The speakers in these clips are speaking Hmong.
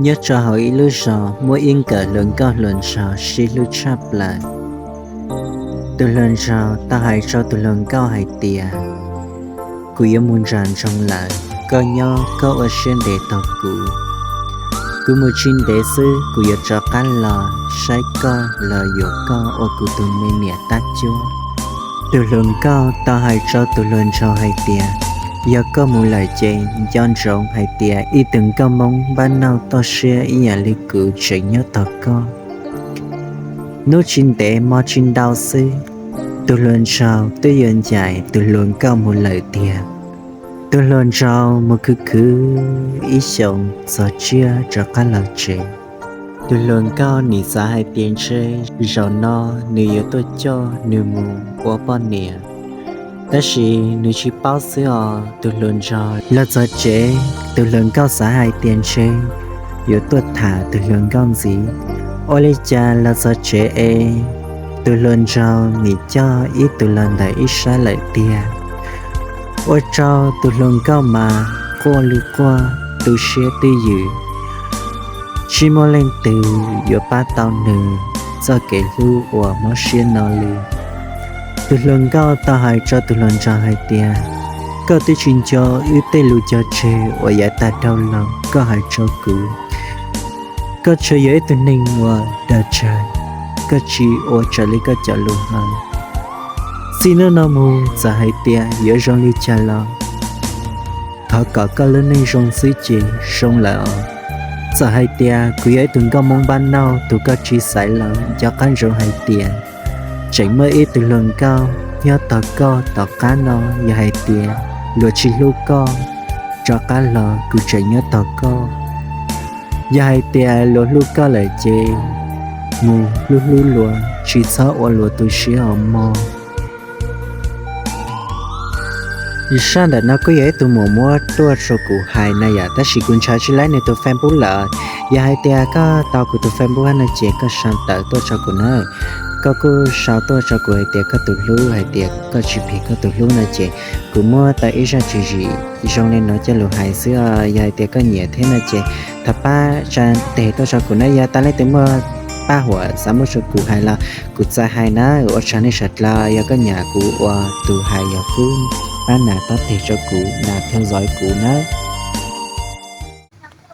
Nyob rau hauv ib lub zos muaj ib nkawm hluas nkauj hluas nraug sib hlub tshaj plaws. Tus hluas nraug tau hais rau tus hluas nkauj hais tias, kuv yuav mus nram nroog lawm, koj nyob koj ua siab ntev tos kuv. Kuv mus tsis ntev xwb kuv yuav rov qab los saib koj los yuav koj ua kuv tus me niam tab cuab. Tus hluas nkauj tau hais rau tus hluas nraug hais tias, yog koj mus lawm ces nco ntsoov hais tias ib tug nkauj Hmoob npab nauj toj siab ib yam li kuv tseem nyob tos koj. Hnub tsis ntev hmo tsis ntau xwb, tus hluas nraug twb yuav ncaim tus hluas nkauj mus lawm tiag. Tus hluas nraug mus khwv khwv ib xyoos txog tsiab rov qab los tsev. Tus hluas nkauj nim xav hais tias ntshe zaum no nws yuav tuaj coj nws mus ua poj niam, tab sis nws tsis paub xwb os. Tus hluas nraug los txog tsev, tus hluas nkauj xav hais tias ntshe yuav tuaj tham tus hluas nkauj ntxiv. Ua li cas los txog tsev es tus hluas nraug nim coj ib tug los ntawm ib sab lawm tiag. Ua rau tus hluas nkauj mas quaj li quaj, tu siab twj ywm, tsis muaj leej twg yuav pab tau nws txoj kev hlub uas mob siab no li. Tus hluas nkauj tau hais rau tus hluas nraug hais tias, koj twb tsis nco wb tej lus cog tseg uas yav tag dhau los koj hais rau kuv. Koj tsuas yog ib tug neeg uas dag tsawg, koj tsis ua raws li koj cov lus hais. Txij hnub no mus txawm hais tias yuav zoo li cas los thov kom koj lub neej zoo xwb ces zoo lawm os. Txawm hais tias kuv yog ib tug nkauj Hmoob npab nauj tus koj tsis xaiv los nco qab ntsoov hais tias tseem muaj ib tug hluas nkauj nyob tos koj tom qab no. Yog hais tias luag tsis hlub koj, rov qab los kuv tseem nyob tos koj. Yog hais tias luag hlub koj lawm ces mus hlub hlub luag, tsis txhob ua luag tu siab os mog. Zaj ntawm no kuj yog ib tug muam muab tuaj rau kuv hais na yom, tab sis kuv ntshaw tsis laib nws tus Facebook lawm. Yog hais tias koj tau kuv tus Facebook no ces koj sau ntawv tuaj rau kuv na. Koj kuj sau tuaj rau kuv hais tias koj tus hlub, hais tias koj tsis phem koj tus hlub no ces kuv muab tau ib zaj tswv yim zoo li no coj lus hais xwb. Yog hais tias koj nyiam thiab no ces thov pab tsa tes tuaj rau kuv na. Yog tas leej twg muaj paj huam xav muab rau kuv hais los kuv txawj hais na. Ua tsaug nej sawv daws, yog koj nyiam kuv ua tus hais yog kuv pab nas pab tes rau kuv nas thoo zov kuv na.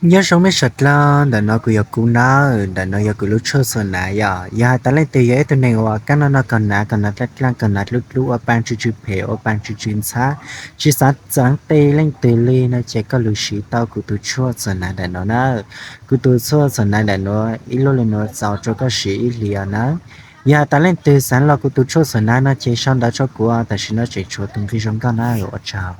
Nyob zoo nej sawv daws, ntawm no kuv yog kuv nawb, ntawm no yog kuv lub tshuaj txhuam hnav yom. Yog hais tas leej twg yog ib tug neeg uas kab noj noj kog hnav, kog hnav daj daj, kog hnav dlub dlub, ua pa tsw tsw phem, ua pa tsw tsw ntxhab, tsis xav txeev tes leej twg li no ces koj lug siv tau kuv tus tshuaj txhuam hnav ntawm no na. Kuv tus tshuaj txhuam hnav ntawm no ib lub li no txaus rau koj siv ib hlis os na. Yog hais tas leej twg xav los kuv tus tshuaj txhuam hnav no ces sau ntawv rau kuv, tam sim no tseem tshuav tus nqi zoo nkauj na, ua tsaug.